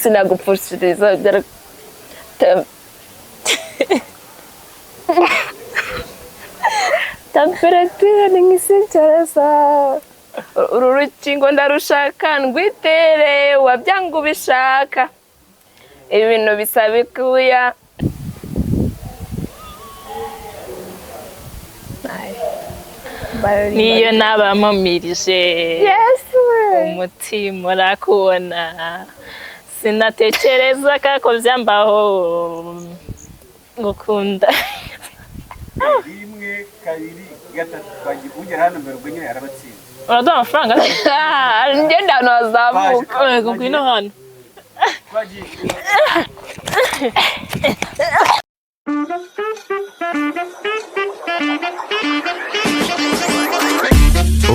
Sinagupfushiriza temperature ni nk'isi. Uru rukingo ndarushaka ndwitere, wabyanga ubishaka, ibintu bisaba ikuya. Niyo naba mpumirije, Yes we. umutima urakubona, sinatekereza ko byambaho ngukunda. Rimwe, kabiri, gatatu, twagiye. Ugera hano mbere, ubwo nyine yarabatsinze. Uraduha amafaranga se? Ah, ngenda ahantu hazamuka. Yego, ngwino hano. Twagiye.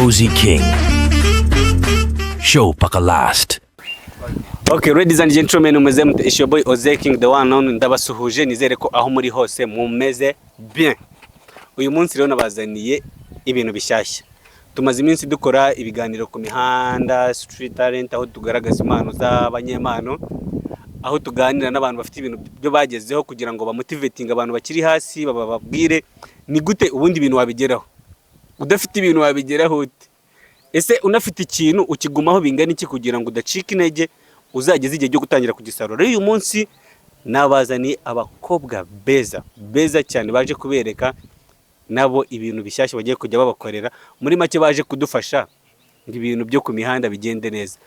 Ozzy King. Show paka last. Okay, ladies and gentlemen, umeze mute? It's your boy Oze King, the one and only. Ndabasuhuje, nizere ko aho muri hose mumeze bien. Uyu munsi rero nabazaniye ibintu bishyashya. Tumaze iminsi dukora ibiganiro ku mihanda, street talent, aho tugaragaza impano z'abanyempano, aho tuganira n'abantu bafite ibintu byo bagezeho kugira ngo bamotivating abantu bakiri hasi, bababwire ni gute ubundi ibintu wabigeraho. Udafite ibintu wabigeraho ute? Ese unafite ikintu ukigumaho bingana iki kugira ngo udacika intege, uzageze igihe cyo gutangira kugisarura? Rero uyu munsi nabazaniye abakobwa beza beza cyane, baje kubereka nabo ibintu bishyashya bagiye kujya babakorera. Muri make baje kudufasha ngo ibintu byo ku mihanda bigende neza.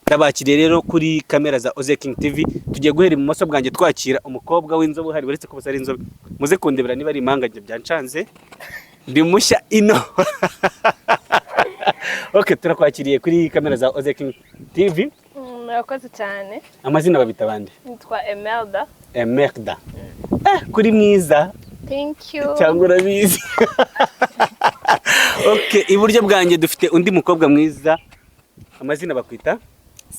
Ndabakiriye rero kuri kamera za Oze King TV. Tugiye guhera ibumoso bwanjye, twakira umukobwa w'inzobe uhari, uretse ko bose ari inzobe. Muze kundebera niba ari impanga, njye byancanze, ndi mushya ino. Okay, turakwakiriye kuri kamera za Oze King TV. Murakoze cyane. Amazina babita bande? Nitwa Emelda. Emerda, kuri mwiza. Thank you. Cyangwa urabizi. Okay, iburyo bwanjye dufite undi mukobwa mwiza. Amazina bakwita?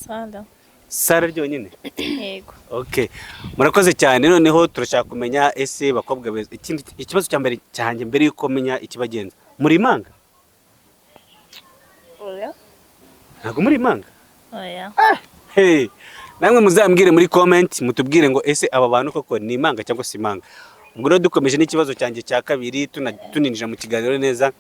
Sara. Sara ryonyine? Yego. Okay, murakoze cyane. Noneho turashaka kumenya, ese bakobwa beza, ikindi ikibazo cya mbere cyanjye mbere yuko menya ikibagenza, muri impanga? Oya. Ntabwo muri impanga? Oya. Hey, namwe muzambwire muri comment, mutubwire ngo ese aba bantu koko ni impanga cyangwa se impanga. Ubwo rero dukomeje n'ikibazo cyanjye cya kabiri, tuninjira mu kiganiro neza,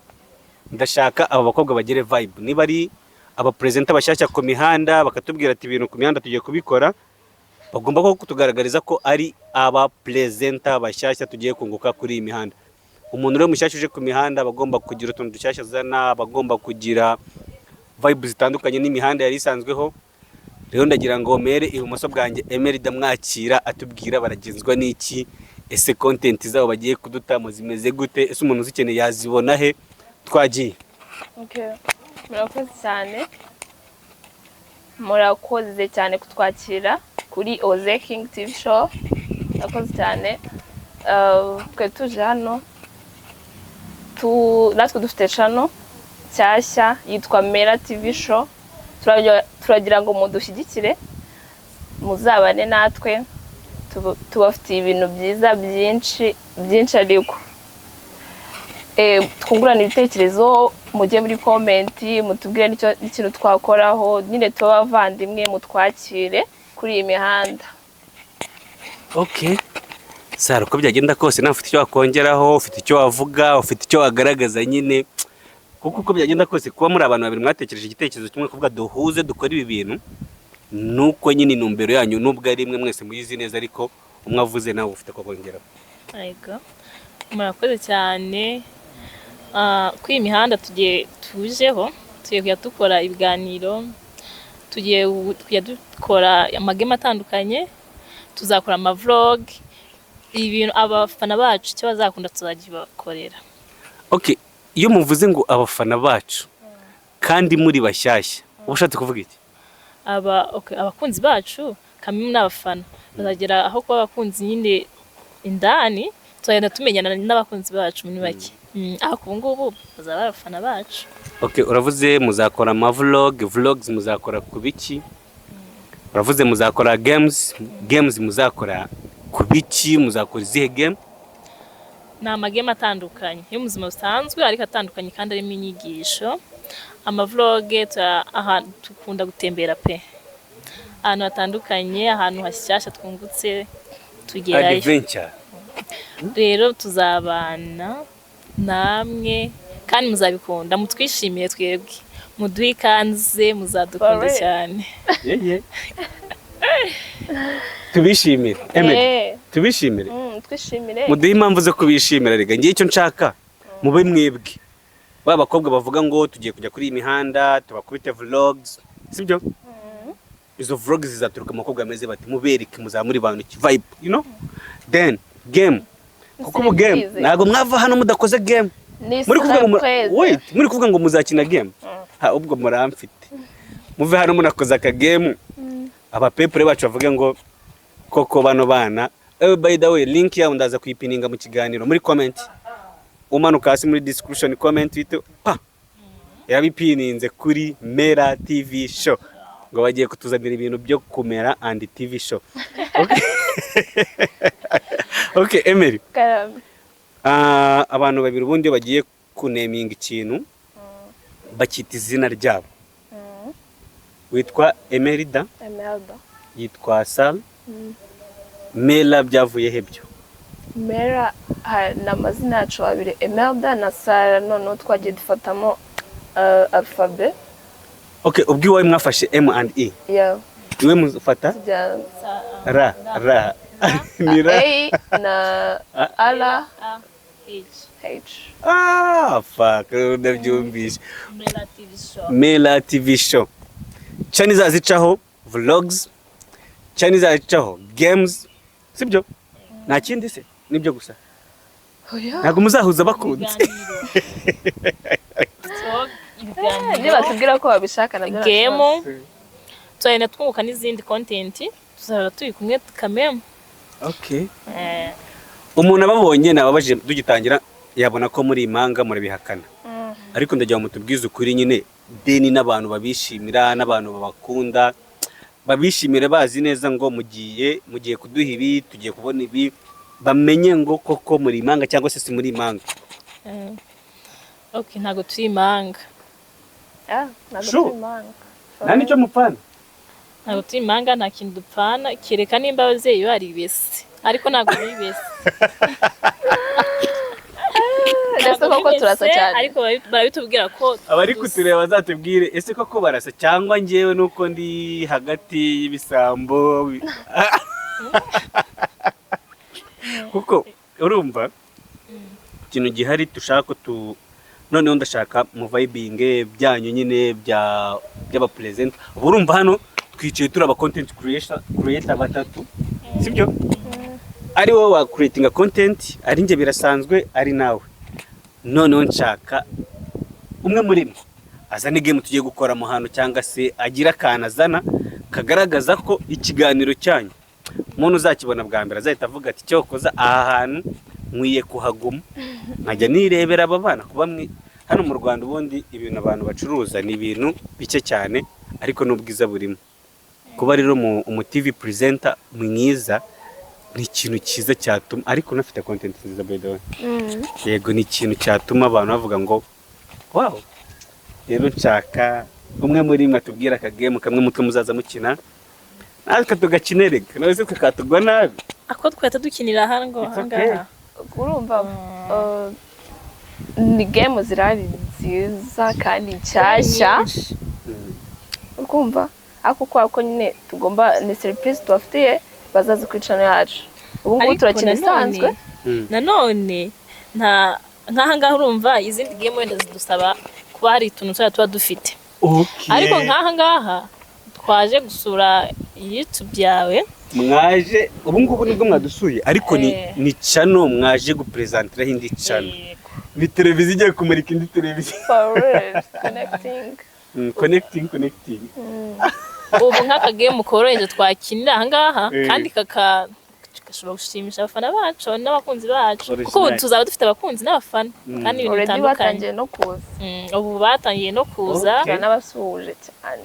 ndashaka aba bakobwa bagere vibe. Niba ari abapresenter bashyashya ku mihanda, bakatubwira ati ibintu ku mihanda tugiye kubikora, bagomba ko kutugaragariza ko ari abapresenter bashyashya tugiye kunguka kuri iyi mihanda. Umuntu rero mushyashya uje ku mihanda aba agomba kugira utuntu dushyashya azana, aba agomba kugira vibe zitandukanye n'imihanda yari isanzweho. Rero ndagira ngo mere ibumoso bwanjye Emerida mwakira, atubwira baragenzwa n'iki, ese content zabo bagiye kudutamo zimeze gute, ese umuntu uzikeneye yazibona he? Twagiye. Okay. Murakoze cyane, murakoze cyane kutwakira kuri Oze King TV Show, murakoze cyane. Twe tuje hano natwe dufite channel nshyashya yitwa Mera TV Show. Turagira ngo mudushyigikire, muzabane natwe. Tubafitiye ibintu byiza byinshi byinshi, ariko twungurane ibitekerezo, mujye muri comment mutubwire n'ikintu twakoraho nyine, tube abavandimwe, mutwakire kuri iyi mihanda. Okay, Sara, uko byagenda kose nawe ufite icyo wakongeraho, ufite icyo wavuga, ufite icyo wagaragaza nyine, kuko uko byagenda kose kuba muri abantu babiri mwatekereje igitekerezo kimwe, kuvuga duhuze dukore ibi bintu, nuko nyine intumbero yanyu nubwo ari imwe mwese muyizi neza, ariko umwe avuze, nawe ufite ko kongeraho. Yego, murakoze cyane. Kuri iyi mihanda tugiye tujeho, tugiye kujya dukora ibiganiro, tugiye kujya dukora amagame atandukanye, tuzakora amavlog, ibintu abafana bacu icyo bazakunda tuzagibakorera. Okay, iyo muvuze ngo abafana bacu kandi muri bashyashya, uba ushatse kuvuga iki? Aba, okay, abakunzi bacu kamwe n'abafana bazagera aho kuba abakunzi nyine indani, tuzagenda tumenyana n'abakunzi bacu muri make. Ariko ubu ngubu bazaba ari abafana bacu. Okay, uravuze muzakora amavlog, vlogs muzakora ku biki? Uravuze muzakora games, games muzakora ku biki? Muzakora izihe game? Ni amagame atandukanye yo mu buzima busanzwe, ariko atandukanye kandi arimo inyigisho. Amavlog aha dukunda gutembera pe. Ahantu hatandukanye, ahantu hashyashya twungutse, tugerayo. Adventure. Rero tuzabana namwe kandi muzabikunda, mutwishimiye twebwe, muduhe ikaze, muzadukunda For real. cyane. Yeye, tubishimire, Emily. Tubishimire. Twishimire. Muduhe impamvu zo kubishimira. Rega ngiye icyo nshaka, mube mwebwe ba bakobwa bavuga ngo tugiye kujya kuri iyi mihanda tubakubite vlogs, sibyo? Izo vlogs zizaturuka mu bakobwa bameze bati mubereke muzamuri bantu ki vibe, then game, kuko ubu game Surprise. ntabwo mwava hano mudakoze game. Ni Muri kuvuga ngo surprise. Wait, muri kuvuga ngo muzakina game, ha, ubwo muramfite, muve hano munakoze aka game, abapepure bacu bavuge ngo koko bano bana. By the way, link yawe ndaza kuyipininga mu kiganiro muri comment, umanuka hasi muri description, comment wite pa yabipininze kuri Mera TV Show, ngo bagiye kutuzanira ibintu byo kumera and TV show. Okay, Emery. Karame. Ah, abantu babiri ubundi iyo bagiye kuneminga ikintu bakita izina ryabo. Witwa Emerida? Emelda. Yitwa Sal. Mela byavuye he byo? Mera ni amazina yacu babiri, Emelda na Sara, noneho twagiye dufatamo alphabet. Okay, ubwo iwawe mwafashe M and E? Ya. Iwe mufata? Tujya R, R ni R. A na R. A H. H. Ah, fuck, ndabyumvishe. Mela TV Show. Mela TV Show, channel izazicaho vlogs, channel izazicaho games, sibyo? Nta kindi se? Nibyo gusa? Oya. Ntabwo muzahuza bakunze? Ibiganiro. Nibatubwira ko babishaka nabyo nta Game. kibazo. Tuzagenda twunguka n'izindi content, tuzaba turi kumwe kameme. Okay, umuntu ababonye nababajije tugitangira yabona ko muri impanga, murabihakana, ariko ndagira ngo mutubwize ukuri nyine, deni n'abantu babishimira n'abantu babakunda babishimire bazi neza ngo mugiye kuduha ibi, tugiye kubona ibi, bamenye ngo koko muri impanga cyangwa se si muri impanga. Okay, ntabwo turi impanga. Ah, ntabwo Sure. turi impanga. Nta nicyo mupfana? Ntabwo turi impanga, nta kintu dupfana, kereka nimba ababyeyi baribese, ariko ntabwo bibese. Ndetse koko turasa cyane. Ariko barabitubwira ko Abari dusa. kutureba bazatubwire, ese koko barasa cyangwa njyewe nuko ndi hagati y'ibisambo? Kuko urumva ikintu gihari dushaka ko tu noneho ndashaka mu vibinge byanyu nyine bya by'abapresenter. Ubu urumva hano twicaye turi aba content creator batatu, sibyo? Ari wowe wa creatinga content, ari njye birasanzwe, ari nawe. Noneho nshaka umwe muri mwe azana game tugiye gukora mu hantu, cyangwa se agira akantu azana kagaragaza ko ikiganiro cyanyu umuntu uzakibona bwa mbere azahita avuga ati cyokoza aha hantu nkwiye kuhaguma nkajya nirebera aba bana. Kuba mwe hano mu Rwanda, ubundi ibintu abantu bacuruza ni ibintu bike cyane, ariko n'ubwiza burimo. Kuba rero umu TV presenter mwiza ni ikintu cyiza cyatuma, ariko unafite content nziza, by the way. Yego, ni ikintu cyatuma abantu bavuga ngo wow. Rero nshaka umwe muri mwe atubwira akagame kamwe mutwe muzaza mukina, natwe tugakine. Rega nawe se tukatugwa nabi. Ako twahita dukinira hano ngo It's okay. ahangaha. Urumva, ni game zirahari nziza kandi nshyashya. Nyinshi. Urumva, ariko kubera ko nyine tugomba, ni surprise tubafitiye, bazaza kuri channel yacu. Ubu ngubu Ariko turakina nanone- isanzwe. Nanone nta nk'aha ngaha, urumva izindi game wenda zidusaba kuba hari utuntu tuzajya tuba dufite, ariko nk'aha ngaha twaje gusura YouTube yawe. Mwaje ubu ngubu nibwo mwadusuye, ariko ni Eh. ni channel mwaje gupresentiraho indi channel. Yego. Ni televiziyo igiye kumurika indi televiziyo. For real, connecting. Connecting, connecting. Ubu nk'akagame koroheje twakinira aha ngaha Eh. kandi kaka gashobora gushimisha abafana bacu n'abakunzi bacu, kuko ubu Original. tuzaba dufite abakunzi n'abafana kandi ibintu Already bitandukanye. batangiye no kuza. Ubu batangiye no kuza. Okay. N'abasuhuje cyane.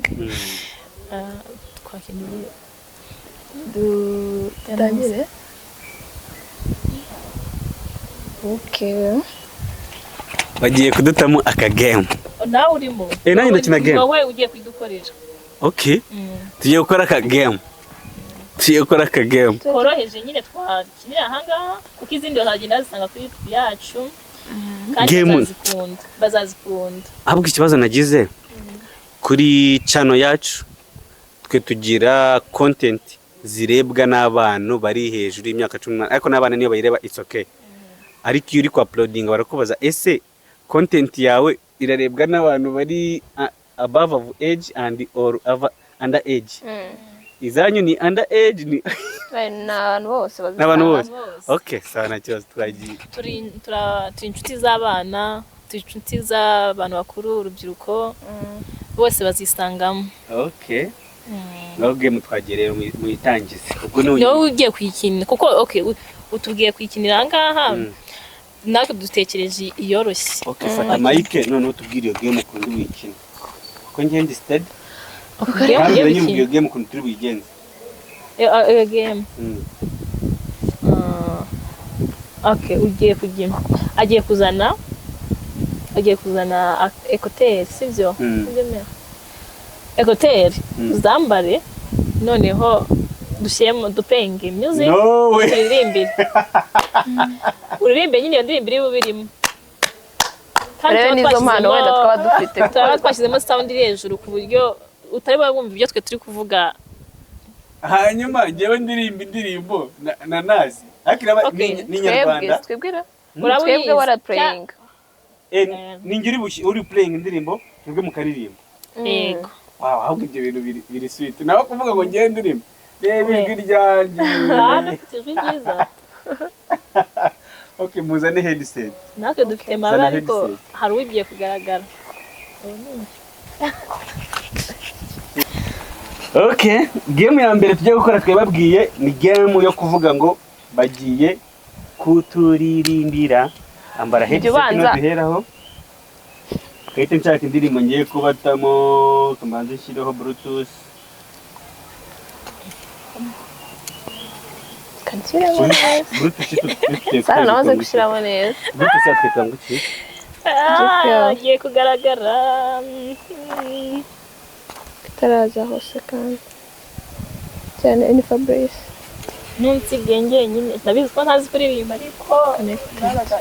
Ah, twakinira. Dutangire. Okay. Bagiye kudutamo akagame. Nawe urimo. Eh, nanjye ndakina game. Wowe ugiye kuyidukorera. Okay. Tugiye gukora aka game. Tugiye gukora aka game. Koroheje nyine twakinira ahangaha, kuko izindi bazagenda bazisanga kuri YouTube yacu kandi bazazikunda, bazazikunda. Ahubwo ikibazo nagize kuri channel yacu, twe tugira content zirebwa n'abantu bari hejuru y'imyaka 18, ariko n'abana niyo bayireba, it's okay. Ariko iyo uri ku uploading barakubaza: ese content yawe irarebwa n'abantu bari above of age and or under age? Izanyu ni under age, ni Ni abantu bose. N'abantu bose. Bose. Okay, sawa, nta kibazo, twagiye. Turi inshuti z'abana, turi inshuti z'abantu bakuru, urubyiruko bose bazisangamo. Okay, ngaho game twagiye rero, muyitangize ubwo ni Ni wowe ugiye kuyikinira, kuko okay, utubwiye kuyikinira ahangaha, natwe dutekereje iyoroshye. Okay, fata mic noneho tubwire iyo game ukuntu uyikina, kuko njye ndi steady. Okay, game Kandi ugiye nyine gukina. iyo game ukuntu turi buyigenze. Iyo game. Ah, okay, ugiye kujya agiye kuzana écouteurs, sibyo? Sibyo Mera? Écouteurs uzambare, noneho dushyiremo, dupenge music. No way. Turirimbire, uririmbe nyine iyo ndirimbo iri bube irimo. Kandi Rero tuba n'izo mpano wenda twaba dufite. Turaba twashyizemo sound iri hejuru ku buryo utari buba wumva ibyo twe turi kuvuga. Hanyuma njyewe ndirimba indirimbo na nazi, ariko iraba Okay. ni Twebwe Inyarwanda. Twebwe ra? Uraba Twebwe uyizi. warapureyinga. Eh, ni njye uri playing indirimbo, twebwe mukaririmba. Yego. Wow, ahubwo ibyo bintu biri sweet. Naho kuvuga ngo njyewe ndirimba, reba ijwi ryanjye. Hano ufite ijwi ryiza. Okay, muzane headset. Natwe dufite maba, Zana ariko headset. hari ugiye kugaragara. Okay, game ya mbere tugiye gukora twebabwiye ni game yo kuvuga ngo bagiye kuturirimbira. Ambara headset. Ubanza. Duheraho gahita nshaka indirimbo ngiye kubatamo, kamanze nshyireho bluetooth. Kanshyiremo neza. Bluetooth ifite Sara nawe aze gushyiramo neza. Bluetooth yatwita ngo iki? Ah, agiye kugaragara. Itaraza hose kandi cyane ni Fabrice. Ntunsige njyenyine, ndabizi ko ntazi kuririmba, ariko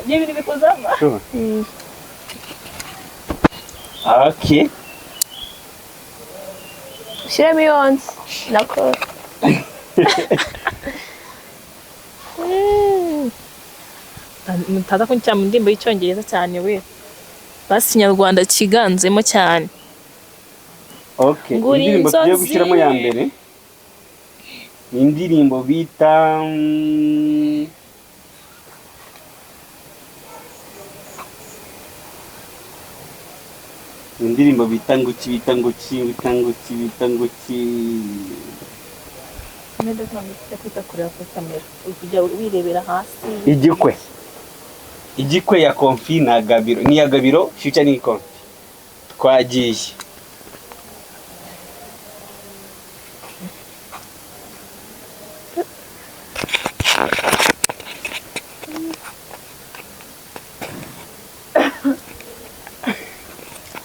ni ibintu bikuzama. Sure. Okay. Ushyiremo iyo nzi nako. Mutaza kunshyira mu ndirimbo y'icyongereza cyane we, basi Ikinyarwanda cyiganzemo cyane. Okay. Nguri Indirimbo tugiye inzozi. gushyiramo ya mbere ni indirimbo bita indirimbo bita nguki, bita nguki, bita nguki, bita nguki. Kwita kureba kuri kamera, uri kujya wirebera hasi. Igikwe, igikwe ya Konfi na Gabiro, ni iya Gabiro featuring Konfi. Twagiye.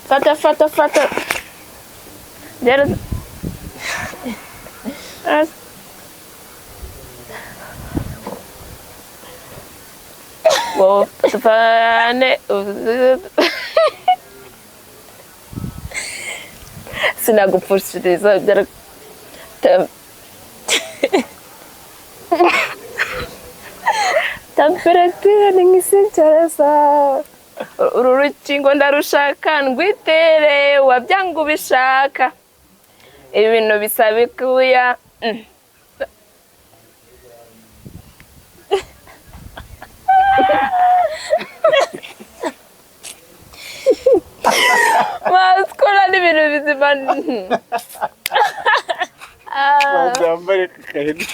Fata, fata, fata rero. As- Wowe tufane, sinagupfushiriza temperature ni nk'isicyarasa. Uru rukingo ndarushaka ndwitere, wabyanga ubishaka, ibintu bisaba ikuya. Masikora n'ibintu bizima. Ah. Wambare ku kahene.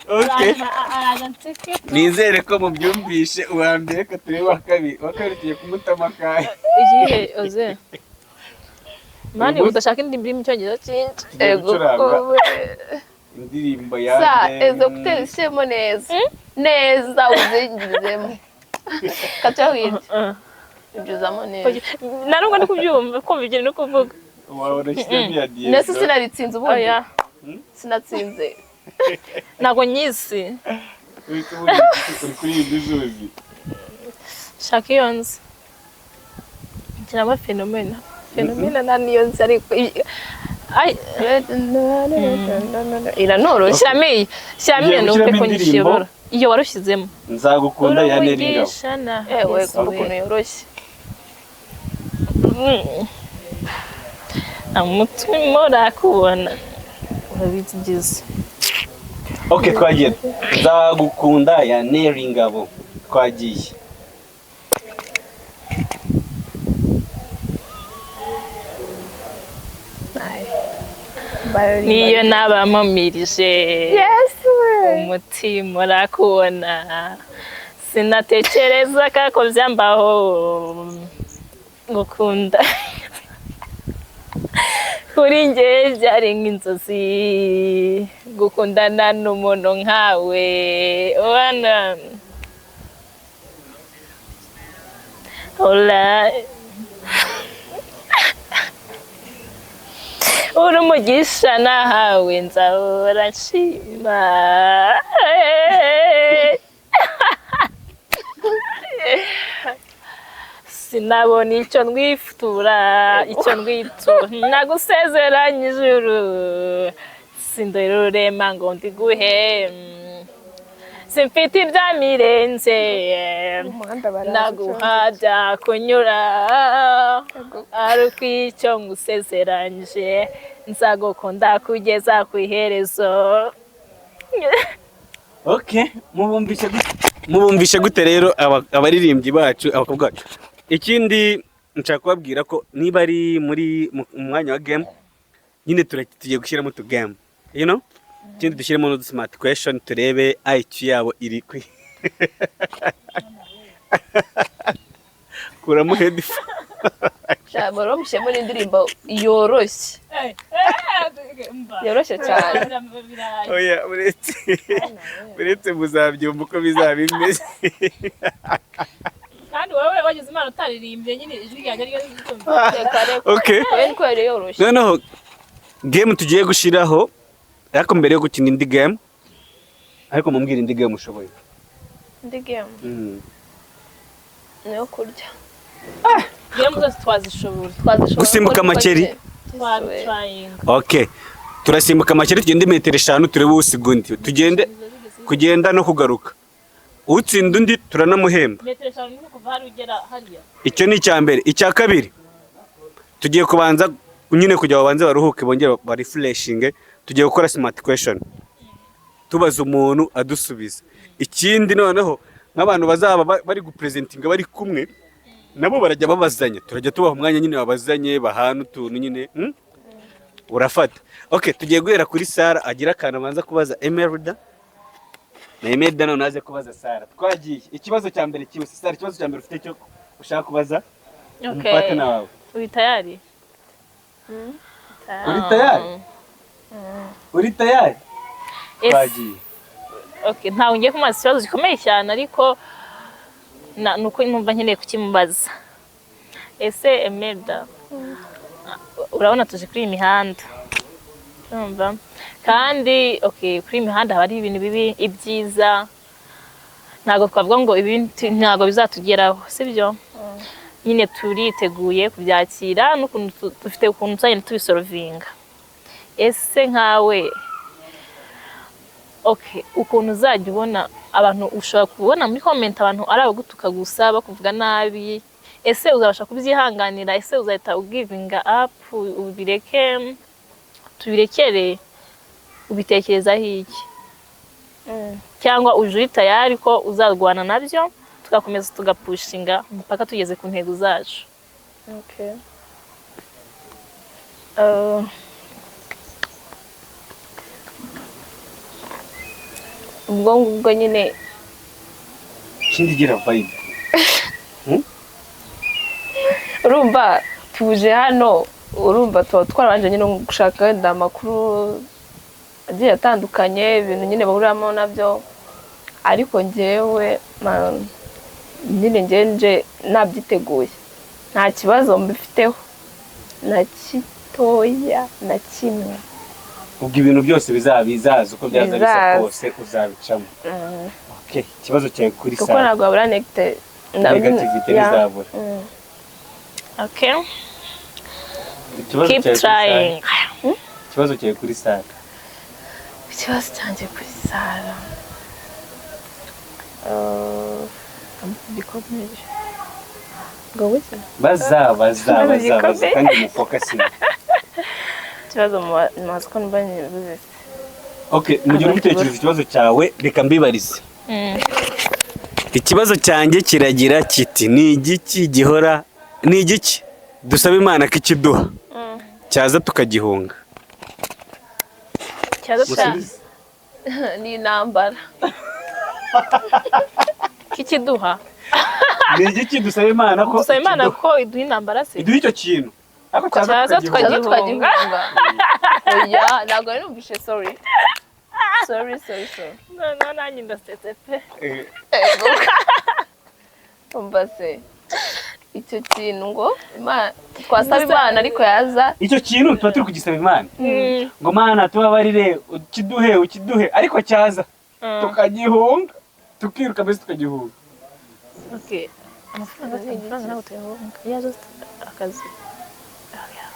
Okay. Araza nseke. Nizere ko mubyumvishe. Uwa mbere, ko turebe uwa kabiri. Uwa kabiri tugiye kumutama akahe? Igihe oze mani udashaka indirimbo iri mu cyongereza cyinshi. Tugiye Ego. gucuranga indirimbo ya Sa ezo kutera ishyemo neza neza, uzinjizemo kacyo hirya, injizamo neza. Nta nubwo ndi kubyumva, kumva ibyo no kuvuga. Wabona shyiramo iya Nese Diego. sinaritsinze ubundi. Oya. Sinatsinze. Ntabwo nyizi. Uri kuririmba izuzi. Shaka iyo nzi. Nshyiramo Fenomena. Fenomena nta niyo nzi, ariko Ay, iranoroshye. Shyiramo iyi, shyiramo iyo. Ugiye Numve gushyiramo ko indirimbo? nyishobora. Iyo warushyizemo. Nzagukunda ya Nel Ngabo. Urumugisha na Ewe, Yesu kumva we. ukuntu yoroshye. Umutima urakubona, urabizi byiza. Okay, twagiye. Nzagukunda ya Nel Ngabo, twagiye. Niyo nabamumirije Yes we. umutima urakubona, sinatekereza ko byambaho gukunda. Kuri njye byari nk'inzozi gukundana n'umuntu nkawe ubana. Hola, uri umugisha nahawe, nzahora nshima. Sinabona icyo ndwitura, icyo ndwitura nagusezeranye ijuru. Sindora ururema ngo ndiguhe, simfite ibyamirenze. Umuhanda baraza. Naguha byakunyura, ariko icyo ngusezeranyije, nzagukunda kugeza ku iherezo. Okay, mubumvishe gute rero abaririmbyi bacu, abakobwa bacu? Ikindi nshaka kubabwira ko niba ari muri mu mwanya wa game nyine, tugiye gushyiramo utu game, ikindi dushyiremo n'udu smart question, turebe IQ yabo iri ku kuramo headphone. Bamushyiramo n'indirimbo yoroshye, yoroshye cyane. Oya, uretse muzabyumva uko bizaba bimeze. Kandi wowe wagize Imana utaririmbye nyine, ijwi ryanjye ryo rikumva. Reka reka. Okay. Wowe niko yari yoroshye. Noneho game tugiye gushyiraho, ariko mbere yo gukina indi game, ariko mumbwire indi game ushoboye. Indi game niyo kurya. Game zose twazishobora. Twazishobora. Gusimbuka gukora amakeri. uko nyine. Twabitrayinga. Okay, turasimbuka amakeri, tugende metero 5, turebe usiga undi. Tugende kugenda no kugaruka, utsinda undi turanamuhemba. Metero 5 ni kuva hari ugera hariya. Icyo ni icya mbere. Icya kabiri, tugiye kubanza nyine kugira babanze baruhuke, bongere barefreshinge. Tugiye gukora smart question, tubaza umuntu adusubiza. Ikindi noneho, nk'abantu bazaba bari gupresentinga bari kumwe nabo, barajya babazanya, turajya tubaha umwanya nyine babazanye, bahana utuntu nyine, Urafata. Okay, tugiye guhera kuri Sara, agira akantu abanza kubaza Emerida, na Emerida none aze kubaza Sara. Twagiye. Ikibazo cya mbere cyihuse. Sara, ikibazo cya mbere ufite cyo ushaka kubaza umupartner wawe. Uri tayari? Uri tayari? Uri tayari? Ese Twagiye. Okay, ntawe ngiye kumubaza ikibazo gikomeye cyane, ariko nuko numva nkeneye kukimubaza. Ese Emerda, urabona tuje kuri iyi mihanda, urumva kandi, okay, kuri iyi mihanda haba hari ibintu bibi, ibyiza. Ntabwo twavuga ngo ibi ntabwo bizatugeraho, sibyo? Nyine turiteguye kubyakira n'ukuntu dufite ukuntu tuzagenda tubisolvinga. Ese nkawe, okay, ukuntu uzajya ubona abantu, ushobora kubona muri comment abantu ari abagutuka gusa, bakuvuga nabi, ese uzabasha kubyihanganira? Ese uzahita ugivinga up, ubireke, tubirekere? Ubitekerezaho iki? Cyangwa uje uri tayari ko uzarwana nabyo, tugakomeza tugapushinga mpaka tugeze ku ntego zacu? Okay. Ubwo ngubwo nyine. Ikindi, gira vibe. Urumva tuje hano, urumva tuba twarabanje nyine gushaka wenda amakuru agiye atandukanye, ibintu nyine bahuriramo nabyo. Ariko njyewe nyine njye nje nabyiteguye, nta kibazo mbifiteho na gitoya na kimwe. Ubwo ibintu byose bizaza uko byaza bisa Bizaza. kose, uzabicamo. Okay, ikibazo cyawe kuri Kuko Sara. ntabwo habura negativity. Negativity ntizabura. Okay. Ikibazo Keep cyawe kuri Sara. trying. Ikibazo cyawe kuri Sara. Ikibazo cyanjye kuri Sara, gikomeje ngo buke. Baza, baza, Ikibazo baza, baza. gikomeye. Kandi mufocusinge. Ikibazo mumaze ko numva nyibuze se. Okay, mu gihe uri gutekereza ikibazo cyawe, reka mbibarize. Ikibazo cyanjye kiragira kiti: ni igiki gihora, ni igiki dusaba Imana ko ikiduha, cyaza tukagihunga? Ikibazo cya Musubize. Ni intambara. Kikiduha. Ni igiki dusaba Imana ko Dusaba Imana ikiduha? ko iduha intambara se. Iduha icyo kintu, ariko cyaza Cyaza tukagihunga. Cyaza tukagihunga. Oya, ntabwo nari numvise, sorry, sorry, sorry, sorry. Noneho nanjye ndasetse pe. Umva se, icyo kintu ngo Imana twasaba Imana ariko yaza Icyo kintu tuba turi kugisaba Imana ngo: "Mana, tubabarire, ukiduhe, ukiduhe," ariko cyaza tukagihunga, tukiruka mbese tukagihunga. Okay. Amafaranga ntabwo tuyahunga. Iyo aje akazi. Oya.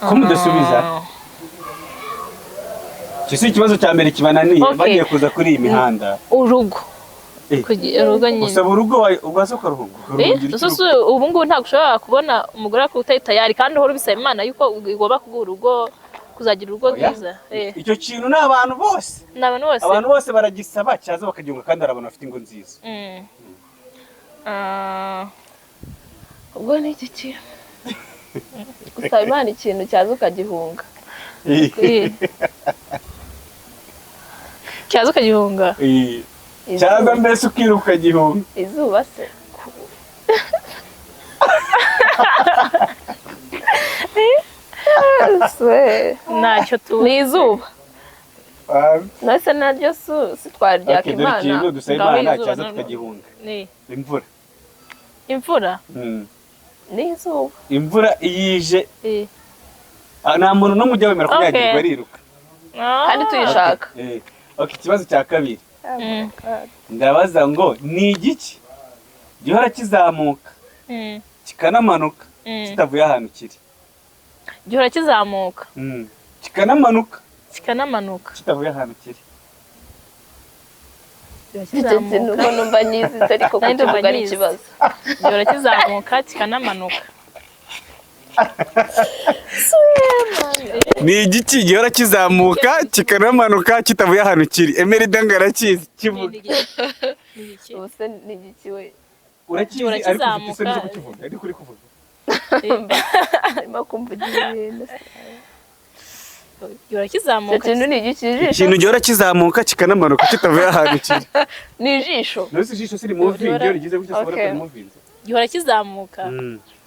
Ko mudasubiza? Icyo si ikibazo cya mbere kibananiye. Okay. Bagiye kuza kuri iyi mihanda. Urugo. Urugo nyine. Usaba urugo ugaza ukaruhunga, ukaruhungira iki? Ubu ngubu ntabwo ushobora kubona umugore wawe utari tayari, kandi uhora ubisaba Imana yuko igomba kuguha urugo, kuzagira urugo Oya. rwiza. Icyo kintu ni abantu bose. Ni abantu bose. Abantu bose baragisaba, cyaza bakagihunga, kandi hari abantu bafite ingo nziza. Ah, Ubwo ni iki kintu gusaba Imana ikintu cyaza ukagihunga? Cyaza ukagihunga. Cyaza mbese ukiruka ukagihunga. Izuba se? Se. Ntacyo tuzi. Ni izuba nase naryo si twaryaka. Okay, dore Imana ikintu dusaba Ngaho Imana izuba cyaza noneho. tukagihunga. Ni Imvura. imvura. Ni izuba. Imvura iyo ije, nta muntu n'umwe ujya wemera kunyagirwa, ariruka. Kandi tuyishaka. Okay, ikibazo cya kabiri. Ndabaza ngo: ni igiki gihora kizamuka kikanamanuka kitavuye ahantu kiri? Gihora kizamuka. Kikanamanuka. Kikanamanuka. Kitavuye ahantu kiri. Gihora Icyo kintu kizamuka. uko numva nyizi ariko Nanjye ndumva kukivuga ari nyizi. ikibazo. Gihora kizamuka kikanamanuka. Ni igiki gihora kizamuka kikanamanuka kitavuye ahantu kiri? Emerida ngo arakizi, kivuga. Ni igiki? Ubu se ni igiki we? Urakizi, Gihora ariko ufite isoni zo kizamuka. kukivuga, ariko uri kuvuga. Arimo kumvugira ibintu. Gihora Icyo kizamuka. kintu ni igiki? Ijisho? Ikintu gihora kizamuka kikanamanuka kitavuye ahantu kiri. Ni ijisho. Nose ijisho siri moving? Iyo rigize gutya sibona ko Okay. rimuvinze. Gihora kizamuka.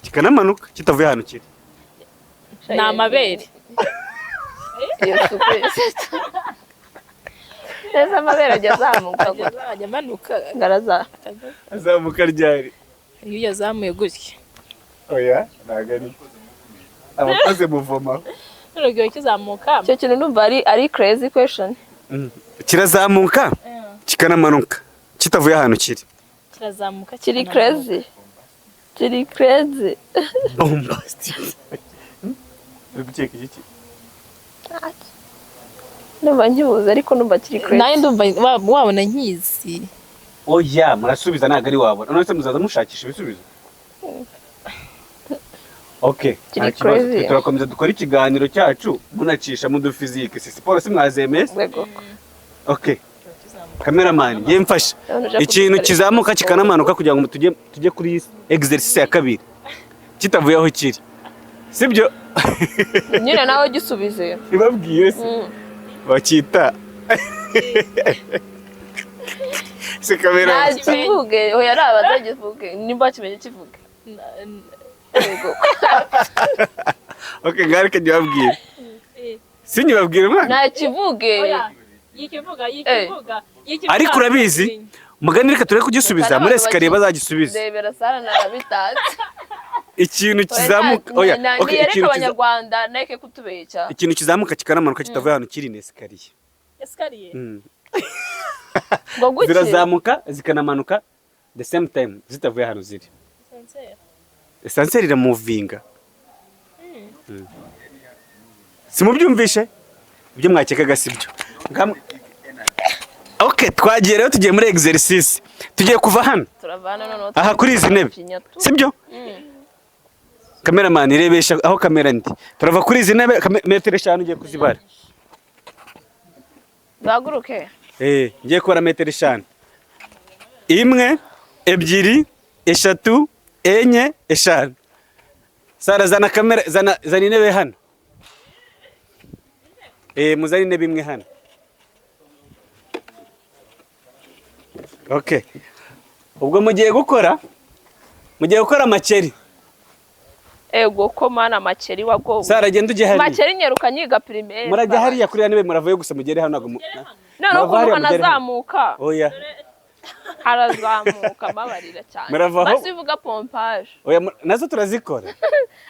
Kikanamanuka kitavuye ahantu kiri. Ni amabere. Yesu Kristo, neza amabere ajya azamuka gutya? Ajya amanuka. Ngaraza. Azamuka ryari? Iyo uyazamuye gutya. Oya, ntabwo ari abakoze muvoma. None gihora kizamuka. Icyo kintu numva ari crazy question. Kirazamuka kikanamanuka kitavuye ahantu kiri. Kirazamuka Kiri kikanamanuka. crazy, kiri crazy. Bombastic. Uri gukeka igiki? Numva nkibuze, ariko numva kiri crazy. Nanjye ndumva wabona nkizi. Oya, murasubiza, ntabwo ari wabona. None se muzaza mushakisha ibisubizo? Okay, Kiri nta kibazo. crazy. Twe turakomeza dukora ikiganiro cyacu, munacisha mu dufizike, si siporo si mwazemeye? Yego. Okay, cameraman, ngiye mfasha. Ndabona uje Ikintu kudukoresha kizamuka siporo. kikanamanuka, kugira ngo tujye kuri exercice ya kabiri, kitavuye aho kiri, sibyo? Nyine nawe gisubize. Ibabwiye se. Bakita se kamera? Ntakivuge, oya, ari abatagivuge, nimba kimenye kivuge. Yego. Okay, ngari kajya babwira, sinyibabwire mwana. Ntakivuge. Oya, yikivuga, yikivuga, yikivuga. Ariko urabizi mugani, reka tureke kugisubiza muri escalier bazagisubiza. Ndebera Sara narabitanze. Ikintu kizamuka, oya, okay, niyereke ikintu Abanyarwanda, nareke kutubeshya. Ikintu kizamuka kikanamanuka kitavuye ahantu kiri ni escalier. Escalier. Ngo guki? Zirazamuka zikanamanuka the same time zitavuye ahantu ziri. Ascenseur iramuvinga. Simubyumvishe? Ibyo mwakekaga sibyo. Okay, twagiye rero, tugiye muri exercice, tugiye kuva hano Turavana noneho. Aha kuri izi ntebe. Kinyatu. Sibyo? Cameraman, irebesha aho kamera ndi. Turava kuri izi ntebe metero 5, ugiye kuzibara. Bahaguruke. Eh, ngiye kubara metero 5: 1, 2, 3, 4, 5. Sara, zana kamera, zana, zana intebe hano. Eh, muzane intebe imwe hano. Okay, ubwo mugiye gukora makeri. Ego ko mana, makeri wagowe. Sara, genda ujye hariya. Makeri nyeruka nyiga primaire. Murajya hariya kuri ya ntebe, muravayo gusa mugere hano, ntabwo Noneho murava ukuntu hariya mugere hano. hanazamuka. Oya. Harazamuka, mbabarira cyane. Murava aho? Basi uvuga pompage. Oya, nazo turazikora.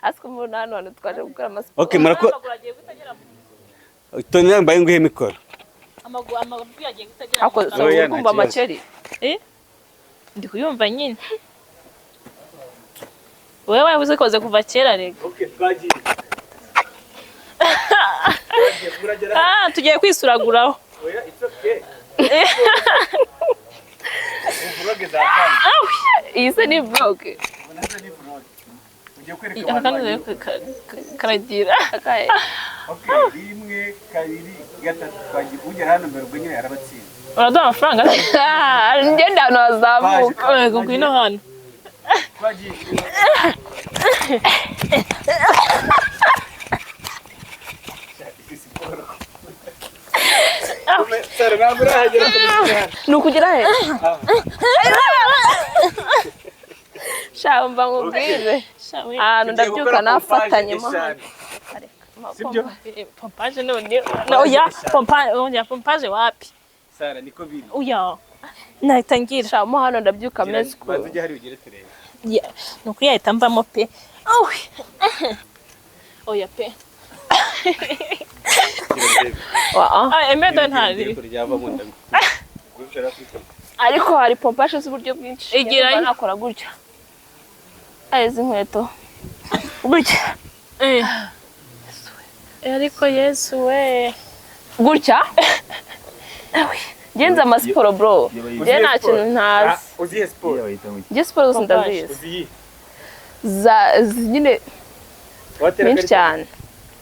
Asiko umuntu hano hantu twaje gukora amasiporo. Okay, murako Amaguru agiye guhita agera Tony yambaye, nguhe mikoro. Amaguru agiye guhita agera Ako mu Oya, uri nta kumva kibazo. makeri? Eh? Ndi kuyumva nyine. Wowe wabuze koze kuva kera rega. Okay, twagiye. Ah, tugiye kwisuraguraho. Oya, it's okay. Vlog zatangiye. Iyi se ni vlog? Nazo ni vlog. Ugiye kwereka Aka abantu kantu banyu. rero karagira. Akahe? Okay, 1, 2, 3, twagiye. Ugera hano mbere ubwo nyine yarabatsinze. Uraduha amafaranga se? Ah, ngenda ahantu hazamuka. Yego, ngwino hano. Twagiye. Sara, ntabwo urahagera. Ni ukugera he? Sha, mva nkubwire. Sha, we. Ahantu ndabyuka nafatanyemo hano. Sibyo? Pompage none. Oya, pompage, oya, pompage wapi? Sara, niko biri. Oya. Nahita ngira. Sha, mo hano ndabyuka meze uku. Banza ujye hariya ugere turebe. Yeah. Ni ukuri yahita mvamo pe. Awe. Oya pe. Wa- ah. Ah, emedo ntari. Ariko hari pompage z'uburyo bwinshi. Igirayo. Ndumva nakora gutya. Ari izi nkweto gutya. Eh. Ariko Yesu we. Gutya ngenze amasiporo bro, njye nta kintu ntazi. Uzihe siporo? Njye siporo zose Pompage. ndazizi. Uziye? Za nyine Watera nyinshi karita? cyane.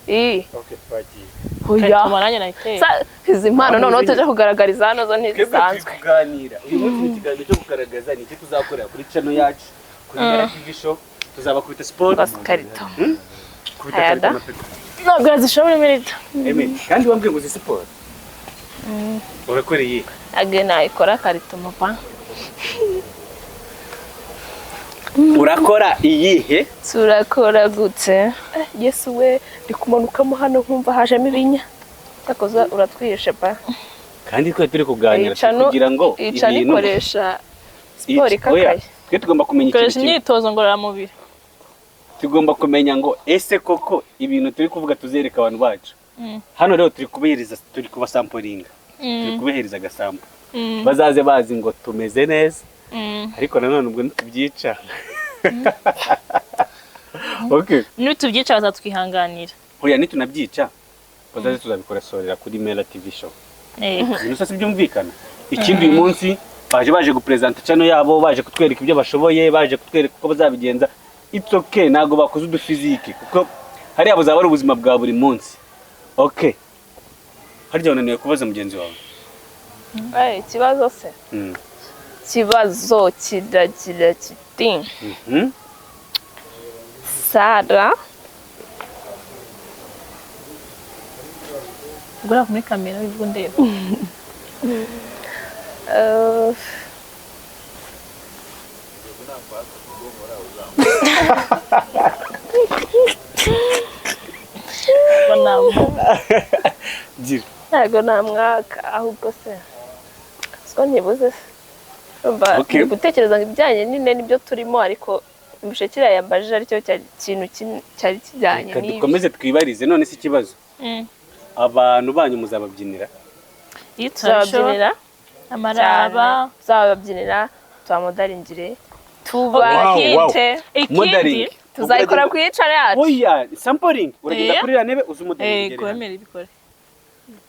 Ii. Okay, twagiye. Oya. Kayitoma nanjye nahiteye. Izi mpano noneho tuje kugaragariza hano zo Twebwe turi ntizisanzwe. kuganira uyu munsi, ni ikiganiro cyo kugaragaza ni iki tuzakorera kuri channel yacu, kuri Mera TV Show. Tuzabakubita siporo. Basi karito. Kubita Ayada. karito amapeti. Ntabwo yazishobora imirita. Eme, kandi wambwiye ngo uzi siporo, urakora iyi? Ntabwo nayikora karito papa. Urakora iyihe? Turakora gute? Yesu we, ndi kumanukamo hano nkumva hajemo ibinya. Cyakoze uratwishe pa. Kandi twe turi kuganira Ica turi kugira ngo ica ibintu nikoresha siporo Oya, ikakaye. twe tugomba kumenya ikintu Koresha kimwe. imyitozo ngororamubiri. Tugomba kumenya ngo ese koko ibintu turi kuvuga tuzereka abantu bacu hano? Rero turi kubahereza, turi kubasampuringa, turi kubahereza agasampo, bazaze bazi ngo tumeze neza. Ariko nanone ubwo ntitubyica, okay? Nitubyica bazatwihanganira. Oya, nitunabyica bazaze tuzabikosorera kuri Mera TV Show. Yego. Ibintu sasa byumvikana. Ikindi, uyu munsi baje gupresenta channel yabo, baje kutwereka ibyo bashoboye, baje kutwereka uko bazabigenza. It's okay, ntabwo bakoze udufizike kuko hariya buzaba ari ubuzima bwa buri munsi. Okay, harya wananiwe kubaza mugenzi wawe? Ikibazo se? Ikibazo kiragira kiti: Sara, Ubwo muri kamera ubwo ndeba. Ubwo ntabwo. Gira. Ntabwo namwaka, ahubwo se siko ntibuze se? Urumva, Okay. ndi gutekereza ngo ibijyanye nyine n'ibyo turimo, ariko Imishe kiriya yambajije aricyo cyari ikintu cyari kijyanye Reka n'ibi. Dukomeze twibarize. None se ikibazo, abantu banyu muzababyinira? Iyo turabishobora. Tuzababyinira Amaraba. cyane, tuzababyinira, tubamoderingire, Wow, wow. tubahite. Ikindi Modeling. Tuzayikora ku yicara yacu. Oya, sampling, uragenda Eh. kuri iriya ntebe uzi umodeling. Yego, wemere ibikore.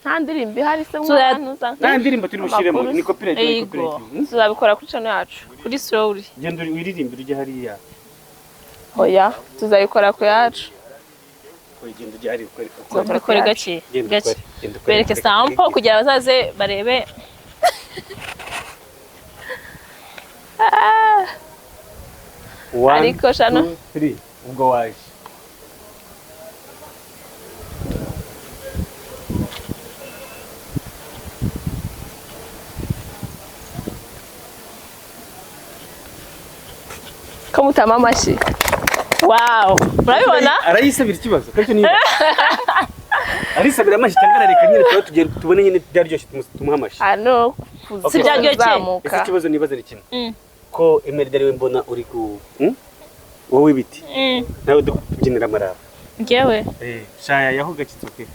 Nta ndirimbo ihari se? Tuza- Mwana uza Nta ndirimbo turi bushyiremo. Amakuru. Ni copyright, ni Yego. copyright. Tuzabikora kuri channel yacu. Kuri slowly. Genda wiririmbire ujye hariya. Oya, tuzayikora ku yacu. Oya, genda ujye hariya ukore. Tuzakora ku Bikore yacu. gake Genda gake. ukore, genda ukore. Bereke sample kugira bazaze barebe. One, Ariko shano- two, three. Ubwo waje. Ko mutama amashyi? Wow, murabibona? Arayisabira ikibazo kacyo niba arisabira amashyi cyangwa arareka nyine tuba tugiye tubone nyine byaryoshye, tumuhe amashyi. Hano. Okay. Si byaryoshye? Kuzamuka. Ese ikibazo nibaza ni kimwe, ko Emerida ariwe mbona uri ku wowe ibiti, nawe tubyinira amaraba? Njyewe? Eh, shaya yaho gakitse, okay.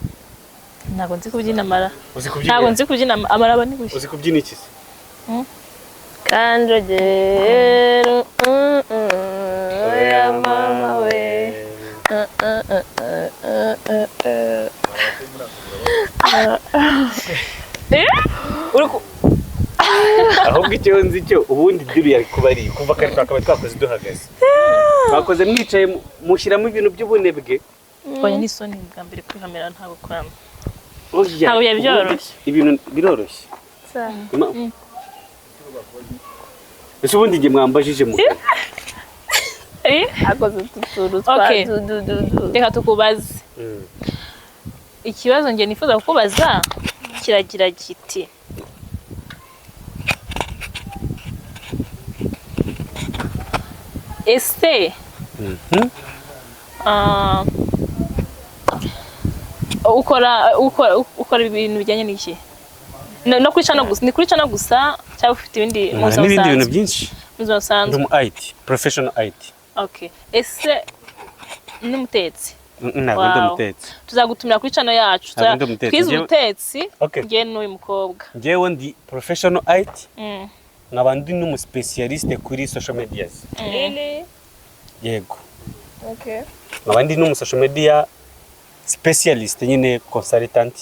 Ntabwo nzi kubyina amara. Uzi kubyina? Ntabwo nzi kubyina amaraba, ni gushya. Uzi kubyina iki se? Kanjogera, oya mama we. Eh? Uri ku Ahubwo icyo nzi cyo, ubundi diru yari kuba ari kuva kare twakabaye twakoze duhagaze, twakoze mwicaye, mushyiramo ibintu by'ubunebwe. Oya, ni isoni bwa mbere kuri kamera, ntabwo kurama. Oya, Ntabwo byari ubundi byoroshye. Ibintu biroroshye. Ese ubundi igihe mwambajije mu Eh? Akoze utu tuntu twa Okay. du du du du. Reka tukubaze ikibazo njye nifuza kukubaza, kiragira kiti: ese ukora ibintu bijyanye n'iki? No kuri channel gusa, ni kuri channel gusa cyangwa ufite ibindi mu buzima N'ibindi bintu busanzwe? byinshi. Mu buzima Ndi busanzwe. umu IT professional, IT. Okay, ese n'umutetsi? Ntabwo ndi Wow. umutetsi. Tuzagutumira kuri channel yacu. Ntabwo ndi umutetsi. Twize Njyewe- ubutetsi. Okay. Njye n'uyu mukobwa. Njyewe ndi professional IT, nkaba ndi n'umuspecialiste kuri social medias. Really? Yego. Okay. Nkaba ndi n'umu social media specialist nyine, consultant.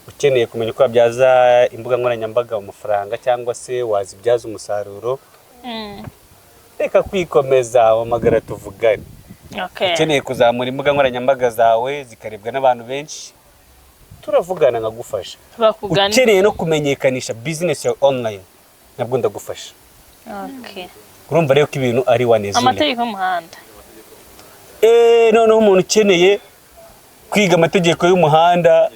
Ukeneye kumenya uko wabyaza imbuga nkoranyambaga amafaranga cyangwa se wazibyaza umusaruro, reka kwikomeza, wamagara tuvugane. Okay. Ukeneye kuzamura imbuga nkoranyambaga zawe zikarebwa n'abantu benshi, turavugana nkagufasha. Bakugana. Ukeneye no kumenyekanisha business yawe online, nabwo ndagufasha. Okay. Urumva rero ko ibintu ari wanezile. Amategeko y'umuhanda. Eh, noneho umuntu ukeneye kwiga amategeko y'umuhanda,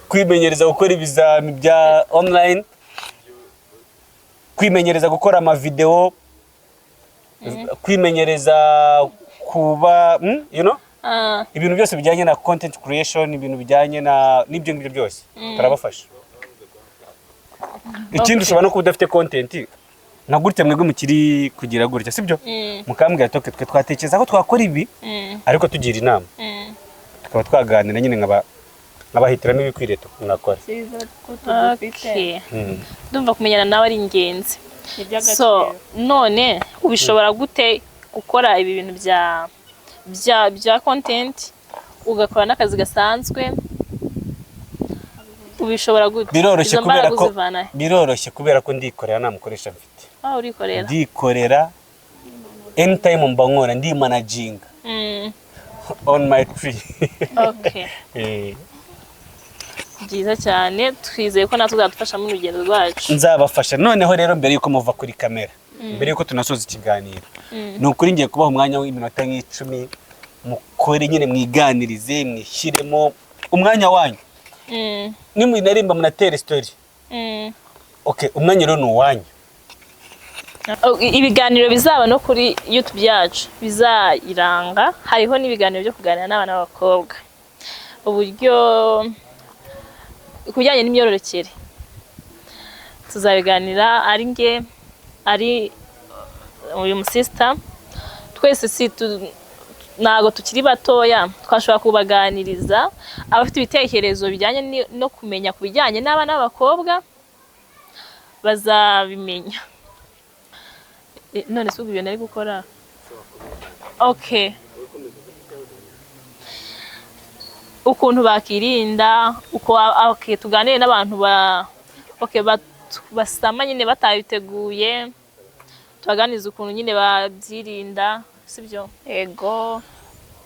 kwimenyereza gukora ibizami bya online, kwimenyereza gukora amavideo, kwimenyereza kuba ibintu byose bijyanye na content creation, ibintu bijyanye na n'ibyo ngibyo byose turabafasha. Ikindi, ushobora no kuba udafite content nka gutya mwebwe mukiri kugira gutya, sibyo? Mukambwira toke twe twatekereza ko twakora ibi, ariko tugira inama, tukaba twaganira nyine nkaba nkabahitiramo ibikwiriye mwakora. Cyiza ko tugufite. Okay. Ndumva kumenyana nawe ari ingenzi. So none ubishobora gute gukora ibi bintu bya content, ugakora n'akazi gasanzwe? Ubishobora gute? Biroroshye. Izo mbaraga Kubera ko uzivana he? Biroroshye kubera ko ndikorera, nta mukoresha mfite. Ah, urikorera. Ndikorera, anytime mba nkora, ndi managinga on my tree. Okay. Eh, Byiza cyane, twizeye ko natwe uzadufasha mu rugendo rwacu. Nzabafasha. Noneho rero mbere yuko muva kuri kamera, mbere yuko tunasoza ikiganiro, ni ukuri ngiye kubaha umwanya w'iminota nk'icumi, mukore nyine, mwiganirize, mwishyiremo umwanya wanyu. Nimunarimba munatere story. Okay, umwanya rero ni uwanyu. Oh, ibiganiro bizaba no kuri YouTube yacu bizayiranga, hariho n'ibiganiro byo kuganira n'abana b'abakobwa uburyo ku bijyanye n'imyororokere. Tuzabiganira ari nge, ari uyu musista. Twese si ntabwo tukiri batoya, twashobora kubaganiriza. Abafite ibitekerezo bijyanye no kumenya ku bijyanye n'abana b'abakobwa bazabimenya. None se ubwo ibyo nari gukora? Okay, ukuntu bakirinda, uko okay, tuganire n'abantu ba okay, basama nyine batabiteguye, tubaganirize ukuntu nyine babyirinda, sibyo? Ego.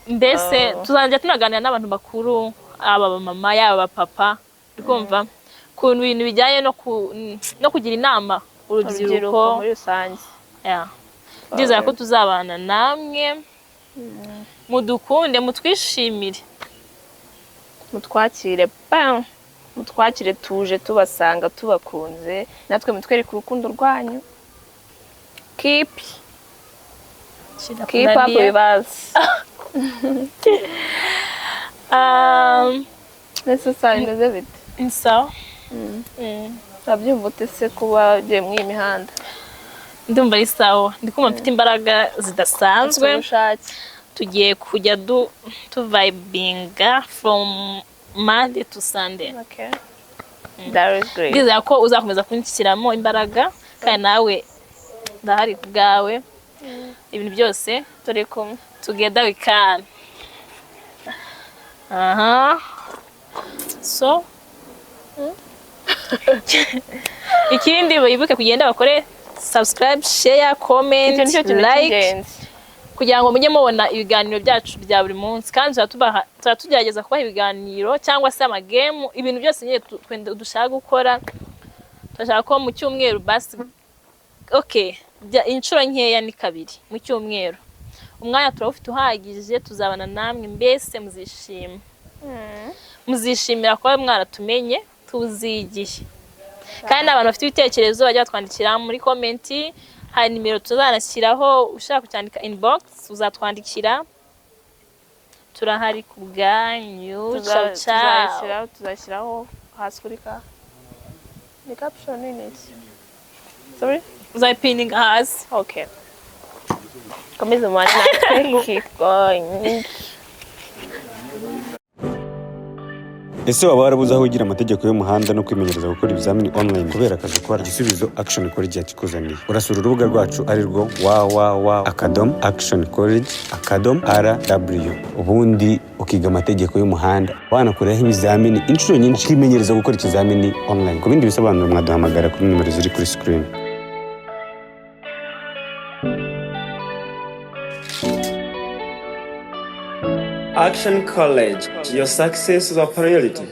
Mbese Oh. tuzajya tunaganira n'abantu bakuru, aba abamama, yaba abapapa, uri kumva, ku bintu bijyanye no kugira inama urubyiruko. Urubyiruko muri rusange. Yeah. Ndizera ko tuzabana namwe, mudukunde, mutwishimire. Mutwakire, bam, mutwakire, tuje tubasanga tubakunze, natwe mutwereke urukundo rwanyu. Keep up with us. Mbese saa bimeze bite? Ni sawa. Urabyumva ute se kuba ugiye muri iyi mihanda? Ndumva ari sawa, ndi kumva mfite imbaraga zidasanzwe. Ubushake. Tugiye kujya tuvibinga from Monday to Sunday. Okay, that is great. Ndizera ko uzakomeza kunshyiramo imbaraga, kandi nawe ndahari ku bwawe, ibintu byose. Turi kumwe. Together we can. Aha, so ikindi bibuke kugenda bakore subscribe, share, comment, Icyo nicyo kintu like, cy'ingenzi. kugira ngo mujye mubona ibiganiro byacu bya buri munsi. Kandi tuba tugerageza kubaha ibiganiro cyangwa se amagemu, ibintu byose nyine dushaka gukora. Turashaka ko mu cyumweru basi, okay, inshuro nkeya ni kabiri mu cyumweru. Umwanya turawufite uhagije, tuzabana namwe, mbese muzishima, muzishimira kuba mwaratumenye, tuzigiye. Kandi n'abantu bafite ibitekerezo bajya batwandikira muri comment, hari nimero tuzanashyiraho, ushaka kucyandika inbox uzatwandikira, turahari ku bwanyu. Ciao ciao. Tuzashyiraho hasi kuri ka ni caption, ni iki, sorry. Uzayipininga hasi. Okay, komeza mubane natwe, keep going. Ese waba warabuze aho wigira amategeko y'umuhanda no kwimenyereza gukora ibizamini online kubera akazi ukora? Igisubizo Action College yakikuzaniye. Urasura urubuga rwacu, ari rwo www.actioncollege.rw, ubundi ukiga amategeko y'umuhanda, wanakoreraho ibizamini inshuro nyinshi, ukimenyereza gukora ikizamini online. Ku bindi bisobanuro mwaduhamagara kuri nimero ziri kuri screen. Action College, your success is our priority.